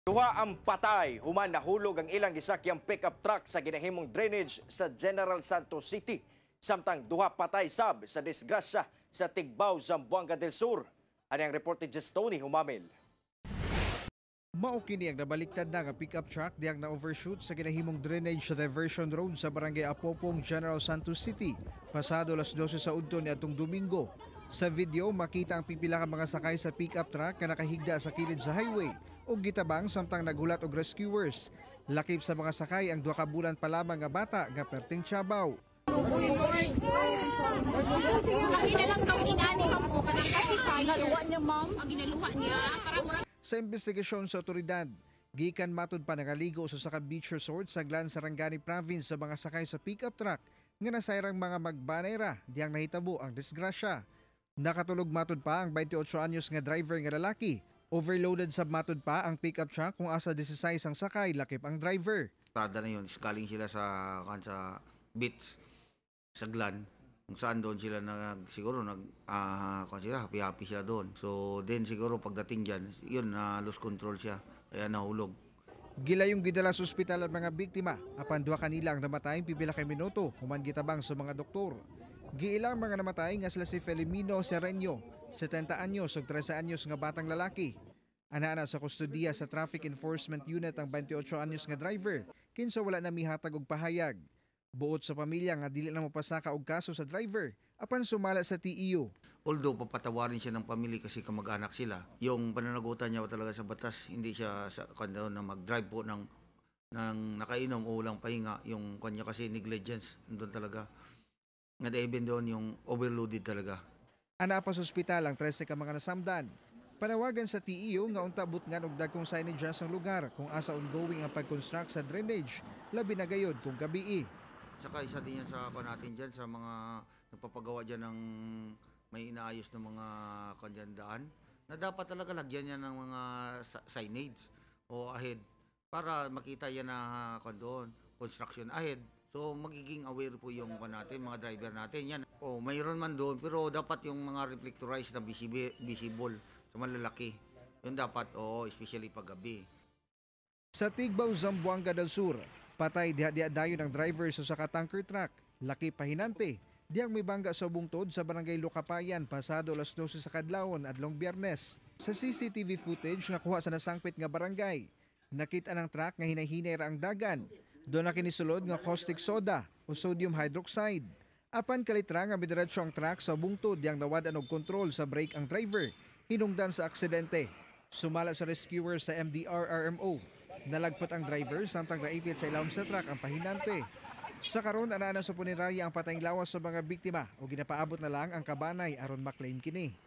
Duha ang patay human nahulog ang ilang gisakyang pickup truck sa ginahimong drainage sa General Santos City. Samtang duha patay sab sa disgrasya sa Tigbao, Zamboanga del Sur. Ani ang report ni Jestoni Humamil. Mao kini ang nabaliktad na nga pickup truck diyang na-overshoot sa ginahimong drainage sa diversion road sa Barangay Apopong, General Santos City, pasado alas 12 sa udto niadtong Domingo. Sa video, makita ang pipila ka mga sakay sa pickup truck nga nakahigda sa kilid sa highway ug gitabang samtang naghulat og rescuers. Lakip sa mga sakay ang 2 ka bulan pa lamang nga bata nga perting tiyabaw. Ang ginalang daw inani, ma'am, o kanang kasi ginaluwa niya, ma'am. Ang ginaluwa niya para murag Sa investigasyon sa otoridad, gikan matud pa nakaligo sa usa ka beach resort sa Glan, Sarangani Province sa mga sakay sa pickup truck nga nasayrang mga magbanay ra diyang nahitabo ang disgrasya. Nakatulog matud pa ang 28 anyos nga driver nga lalaki. Overloaded sab matud pa ang pickup truck kung asa 16 ang sakay lakip ang driver. Tada na yun, is galing sila sa kan sa beach sa Glan kung saan doon sila nag siguro nag kan sila, happy happy sila doon. So then siguro pagdating diyan, yun na lose control siya kaya nahulog. Gilayong gidala sa ospital ang mga biktima apan duha kanila ang namatay pipila ka minuto human gitabang sa mga doktor. Giilang mga namatay nga sila si Felimino Sereño, 70 anyos, ug 13 anyos nga batang lalaki. Ana-ana sa kustodiya sa Traffic Enforcement Unit ang 28 anyos nga driver kinsa wala na mihatag og pahayag. Buot sa pamilya nga dili na mopasaka og kaso sa driver apan sumala sa TEU. Although papatawarin siya ng pamilya kasi kamag-anak sila, yung pananagutan niya talaga sa batas, hindi siya sa kanya na mag-drive po ng nakainom o walang pahinga. Yung kanya kasi negligence doon talaga. Nga even doon yung overloaded talaga. Ana pa sa ospital ang 13 ka mga nasamdan. Panawagan sa TEU nga unta butngan og dagkong signage sa lugar kung asa ongoing ang pag-construct sa drainage, labi na gayod kung gabii. Saka isa din yan sa kan natin dyan, sa mga nagpapagawa dyan ng may inaayos ng mga kanyan daan na dapat talaga lagyan yan ng mga signage o ahead para makita yan na kan doon, construction ahead. So magiging aware po yung kan natin, mga driver natin yan. O mayroon man doon pero dapat yung mga reflectorized na visible sa malalaki. Yun dapat, oo, especially pag gabi. Sa Tigbao, Zamboanga del Sur, patay diha-diha dayon ang driver sa usa ka tanker truck. Lakip pahinante diyang mibangga sa bungtod sa Barangay Lucapayan pasado alas 12 sa kadlawon adlong Biyernes. Sa CCTV footage nga kuha sa nasangpit nga barangay, nakita ng truck nga hinay-hinay ra ang dagan. Duna kini sulod nga caustic soda o sodium hydroxide. Apan kalitra nga midiretso ang truck sa bungtod diyang nawad-an og kontrol sa brake ang driver hinungdan sa aksidente. Sumala sa rescuer sa MDRRMO, nalagpot ang driver samtang naipit sa ilawom sa truck ang pahinante. Sa karon, ana sa punerarya ang patayng lawas sa mga biktima o ginapaabot na lang ang kabanay aron maklaim kini.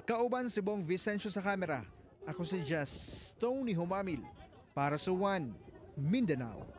Kauban si Bong Vicencio sa kamera. Ako si Just Tony Humamil para sa One Mindanao.